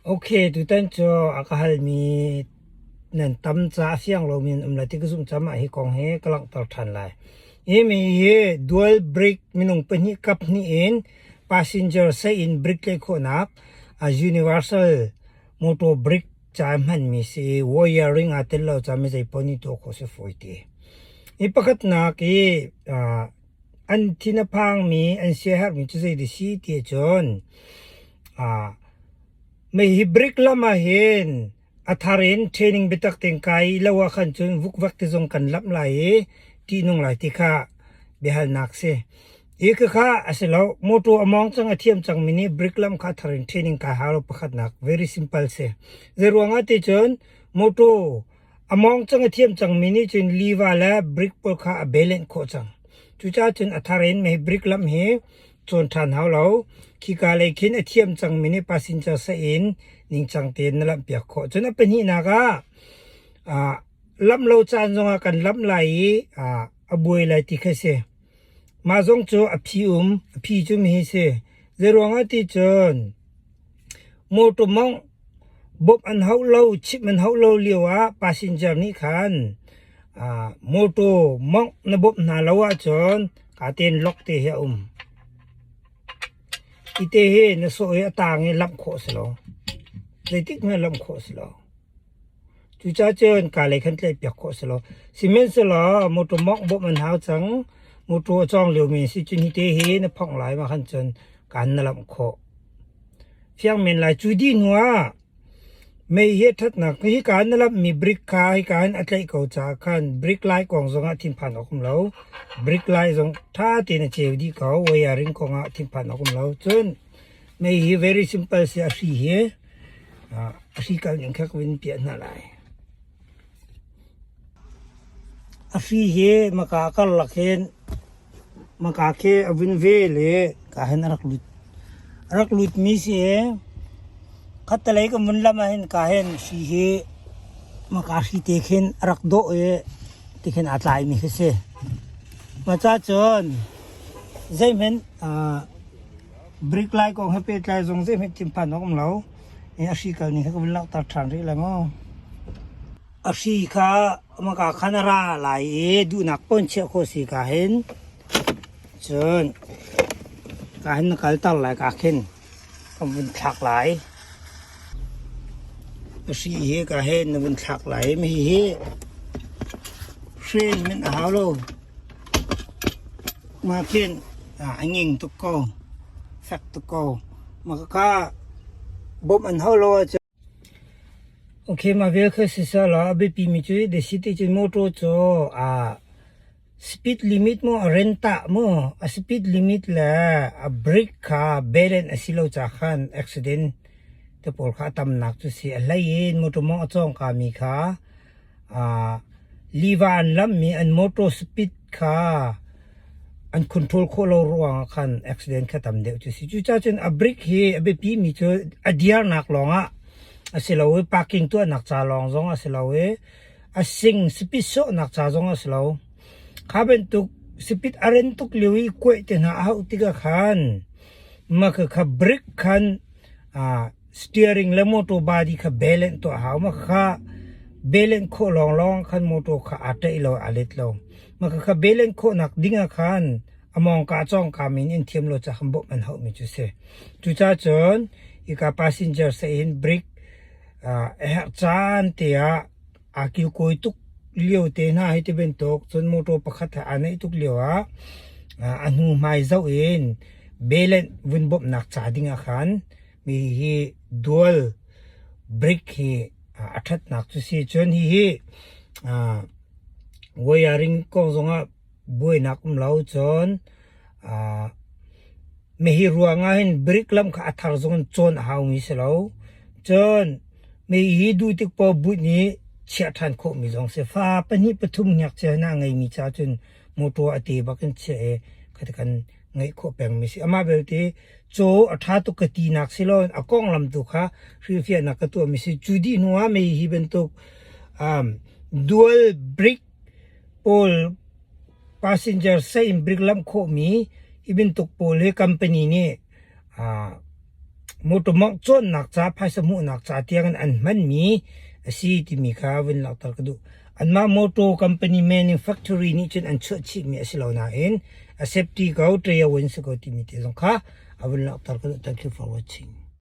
Ok, tutan cu a ka halmi nan tam ca a fiang lomi nan um lai ti ka zumh caah mah hi kong hi ka langhter ṭhan lai. Hi mi hi dual brake minung pahnih kap hnih in passenger sei in brake tlaih khawhnak universal motor brake ca hmanmi si i wiring aa tel lo caah mi zeipaoh nih tuah khawh si fawi ti. Hi pakhatnak i an thin a phangmi an siaherhmi cu zei si ti ahcun mei hi brake lam ah hin a thar in training biatak tein kai lo ah khan cun vukvak te zong kan lamh lai i ṭihnung lai ti kha biahalnak si. Hi khakha a si lo. Motor a mawng cang a thiam cangmi nih brake lam kha thar in training kai hau lo pakhatnak very simple si. Zeiruang ah ti cun motor a mawng cang a thiam cangmi nih cun liva le brake pawl kha a balance khawh cang. Cucaah cun a thar in mei brake lam hi cawn ṭhan hau lo. Khika lei khin a thiam cangmi nih passenger seh in ningcang tein na lamhpiak khawh. Cun a pahnihnak ah ah lamh lo caan zongah kan lamh lai i ah a buai lai ti kha si. Mah zong cu a phi um, a phi cu mihi si. Zeiruang ah ti cun motor mawngh bawmh an hauh lo, chimh an hauh lo lio ah passenger nih khan ah motor mawngh na bawmh hna lo ahcun kaa tein lock te hi a um. Hi te hi na sawh i a tang i lamh khawh a si lo. Zeitik hmanh lamh khawh a si lo. Cucaah cun kaa lei khan tlaihpiak khawh a si lo. Sihmanhsehlaw motor mawngh bawmh an hau cang. Motor a cawng liomi si cun hi te hi na phongh lai ma khan cun kaan na lamh khawh. Fiang men lai. Cu dih hnu ah mei hi a ṭhatnak hika na lamhmi brick kha hika hin a tlaih ko caah khan brick lai kong zongah thinphan awk um lo. Brick lai zong ṭha tein a ceu dih ko. Wiring kong ah thinphan awk um lo. Cun mei hi very simple si a hri hi a hri kal ning kha ka vun piah hna lai. A hri hi maka karlak hin maka khi a vun vel i ka hin a rak lut. A rak lutmi si i khattelei kan vun lam ahhin ka hin hri hi maka hri te khin a rak dawh i tikhin aa tlaimi khi si. Mah ca cun zeihmanh Brik lai kong he pehtlai zong zeihmanh thinphan awk um lo. A hri kal ning kha ka vun langhter ṭhan rih lai maw? A hri kha maka khan a ra lai i duhnak pawn chiah khawh si ka hin. Cun ka hin na kalter lai ka khin kan vun thlak lai. A hri hi ka hin na vun thlak lai. Mi hi hren min a hau lo. Mah khin a nging tuk ko, fek tuk ko. Mah khakha bawmh an hau lo ahcun. Ok, mah vial kha siseh law a biapi mi cu the city cun motor cu speed limit maw a ren tah maw a speed limit le a brake kha balance a si lo ca khan accident te pawl kha a tamnak cu si. A hlei in motor mawng a cawngka mi kha Liva an lamhmi an motor speed kha an control khawh lo ruangah khan accident kha tam deuh cu si. Cucaah cun a brake hi a biapi mi cu a diarnak lawngah a si lo i parking tuahnak ca lawng zong a si lo i a sing speed sawhnak ca zong a si lo. Kha bantuk speed a ren tuk lio i kuaih te hna a hauh tikah khan mah khakha brake khan steering le motor body kha balance tuah hau ma kha balance khawh lawnglawng khan motor kha aa ṭaih lo aa let lo ma kha balance khawhnak ding ah khan a mawngka cawngka min in thiam lo ca khan bawmh an hauh mi cu si cucaah cun hika passenger sa in brake a herh caan te ah aa kilkawi tuk lio te hna hi ti bantuk cun motor pakhat he aa naih tuk lio ah a hnu hmai zoh in balance vun bawmhnak ca ding ah khan mi hi dual brake hi a ṭhatnak cu si cun hihi wiring kong zongah buainak um lo cun Mihi ruangah hin brake lam kha a thar zong in cawn a haumi si lo. Cun mihi duh tik paoh bunh i chiah ṭhan khawhmi zong si. Fa pahnih pathum ngakchia hna a ngeimi caah cun motor a te bak in chiah i khati kan ngeih khawh pengmi si. Amah belte caw a ṭha tuk ka tinak si loin a konglam tu kha hrilhfiahnak ka tuahmi si. Cu dih hnu ah mei hi bantuk um, dual brake pawl passenger sei in brake lamh khawhmi hi bantuk pawl hi company nih. Motor mawngh cawnnak ca phaisa hmuhnak ca tiang in an hmanmi a si timi kha vun langhter ka duh. Anmah motor company manufactory nih cun an chuah chihmi a si lo nain a safety ko, trail si ko timi te zong kha a vun langhter ka duh. Thank you for watching.